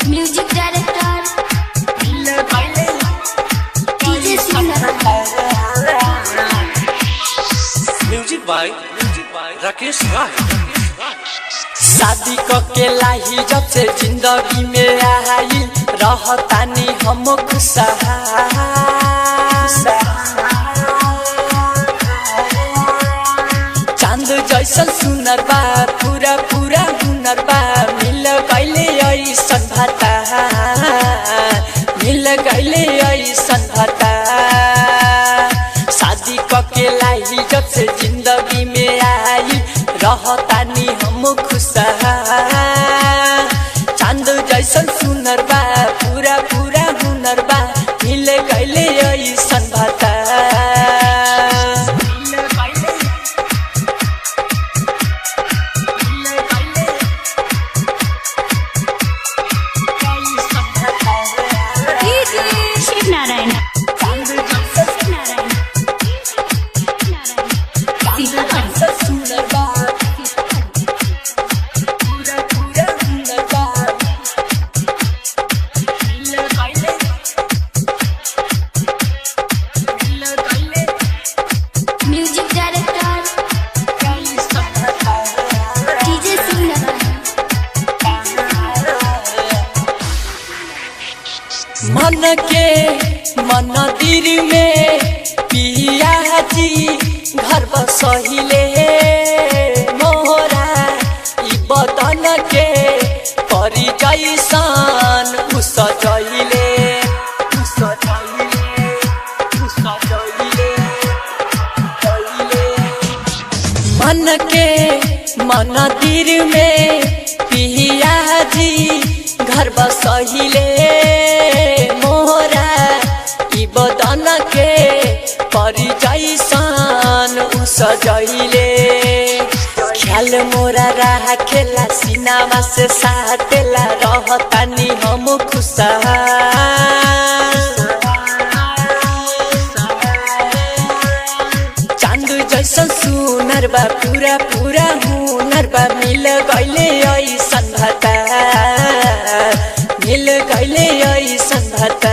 Music director DJ Shivnarayan. Music by Rakesh Rai. शादी के लाही जब से जिंदगी में आई रहतानी हम खुशहाल। चांद जैसन सुनर बा पूरा पूरा हुनर बा मिल गईले ऐसन भाता मिल गईले ऐसन भाता। शादी के लाही जब से जिंदगी में आई रहतानी हम खुशहाल। चांद जैसन सुनर बा पूरा पूरा हुनर बा मिल गईले ऐसन भाता। Shivnarayan Shivnarayan Sitamarhi. Music director DJ Shivnarayan. मन के मंदिर में पिया जी घर बसहिले मोहरा ई बदन के परी जैसन उस जइले उस जइले उस जइले जइले। मन के मंदिर में पिया जी घर बसहिले मोहरा ई बदन के परी जैसन उस जइले। ख्याल मोरा राखेला सीनावा से साटेला रहतानी हम खुशहाल। चांद जैसन सुनर बा पूरा पूरा हुनर बा मिल गईले ऐसन भाता मिल गईले ऐसन भाता।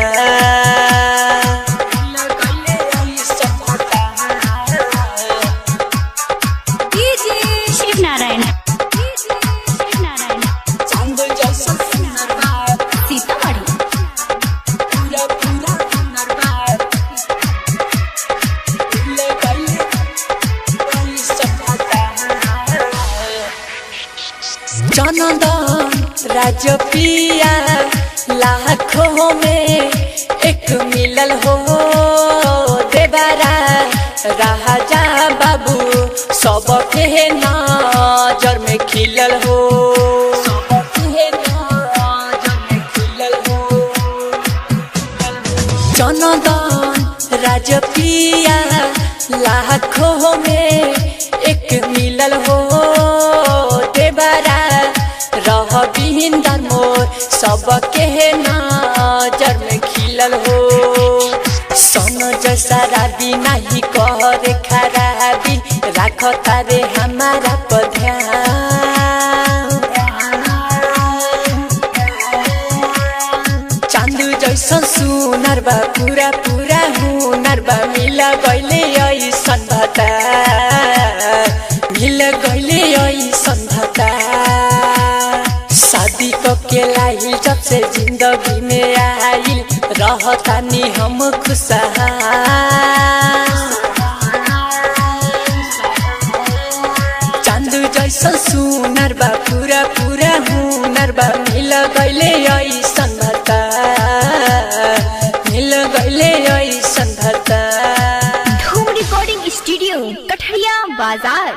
शिवनारायण शिवनारायण चांद जैसन सुनर बा सीतामढ़ी। पूरा पूरा हुनर बा मिल गईले ऐसन भाता। चंदन राजपिया लाखों में एक मिलल हो देवरा राजा बाबू सबके नजर में खिलल हो सबके नजर में खिलल हो। चंदन राजपिया लाखों में एक मिलल हो देवरा रह बिंदर मोर सबके नजर में खिलल हो। सन जैसा राबी नहीं करे खराबी राख तारे हमारा पर ध्यान। चांद जैसन सुनर बा पूरा पूरा हुनर बा मिल गईले ऐसन भाता मिल गईले ऐसन भाता। शादी के लाही जब से जिंदगी में आइल रहतानी हम खुशहाल। चांद जैसन सुनर बा पूरा पूरा हुनर बा मिल गईले ऐसन भाता मिल गईले ऐसन भाता। धूम रिकॉर्डिंग स्टूडियो कठरिया बाजार।